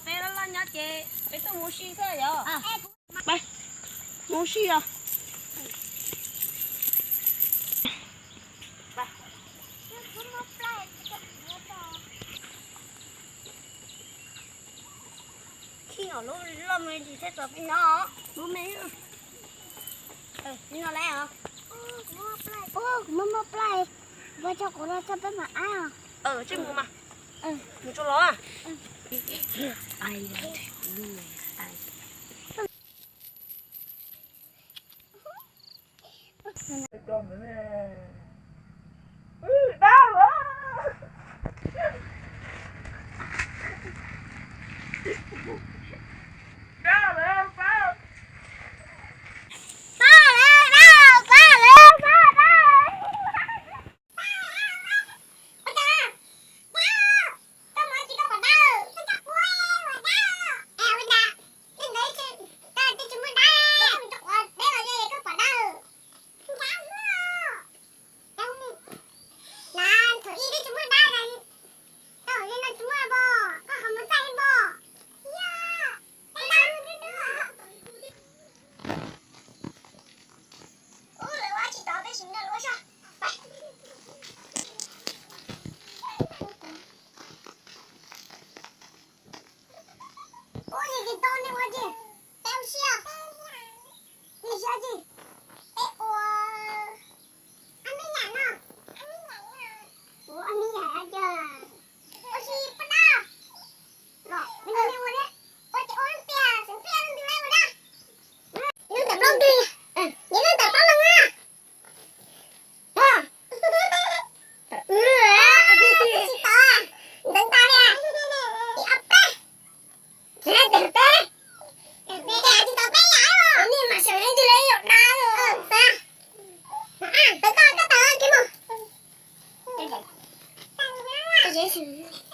Peb loj loj nyob ces peb tuaj mus si xwb yom. Mus si os. Khi no lub loj me ntsis thiaj tau peb nyob. Lub me, peb nyob lawm os. Kuv muaj muaj plaij, kuv coj kuv los coj peb mam ab. Tsis mus mas. Mus tso los. Ua li tau nej ua ces tau siab. Nej siab ces peb ua. Ua me nyuam cas? Ua si pab dab. Los me nyuam ua li. Ua ces ua tias xeem peb ua ntws lai ua dab. Lub ntawm plaub ntws. Nws lub ntawm plaub leeg na. Tsis tau, ntxeev tas li. Ib ob peb. Tsis tau peb. Tsis tau peb yam. Nej mam xeem leej twg los yuav dab los. Tawm koj, koj tawm kiag mus.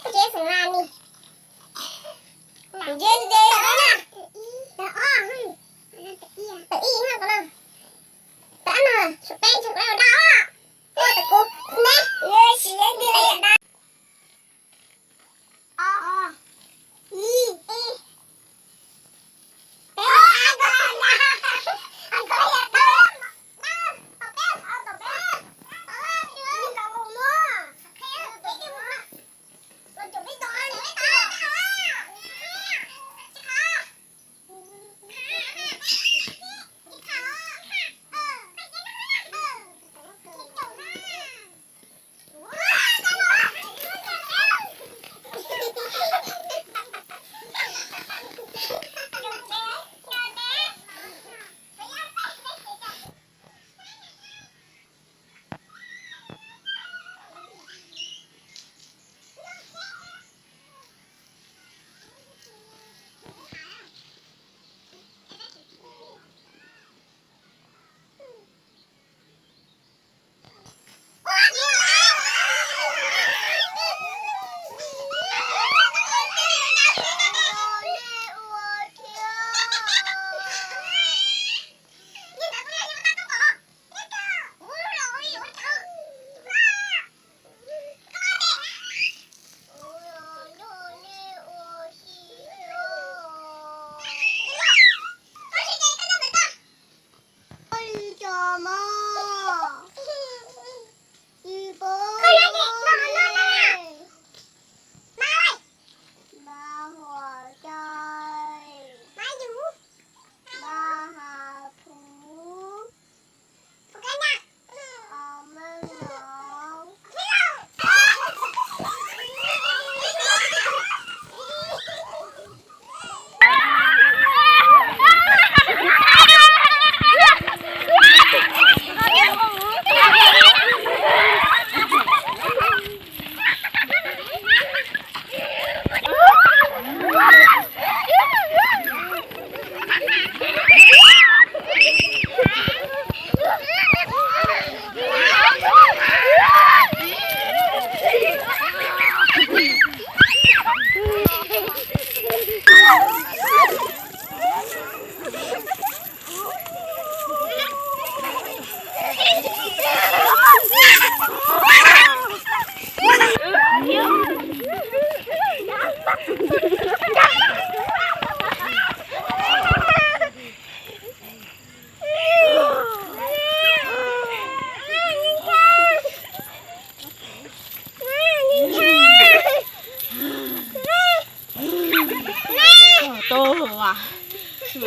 Koj tsev xeem na ni. Tsev tsev na. Tawm ib na koj na. Tawm no, tshuav peb, tshuav peb ua dab. Ua tawm kuv ne, siv leej twg los yuav dab. O, o, ib, ib.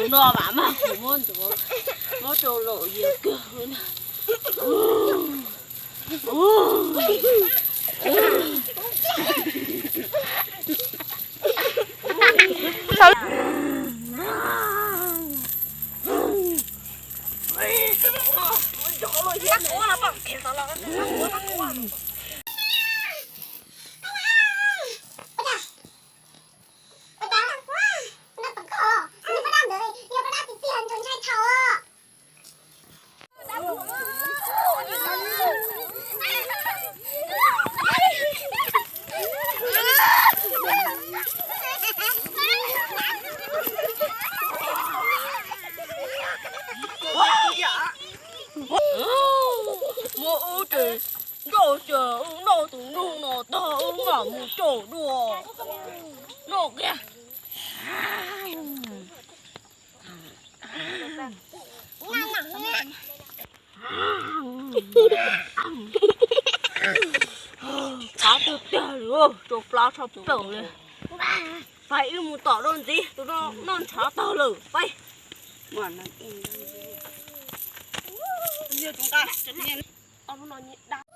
No mas mas kuv muab ntxuav, muab rau los yog kawg na. Muab wb ces nrauj ces wb noj tus noog no tag wb mam mus caum dua. Noj kiag. Tshav tiag tiag li, tsau plab tshaj plaws li. Pais wb mus tom dua ntxiv, tus no noj ntshav tag lawm, pais. Tom lawv. Tom tus dab li.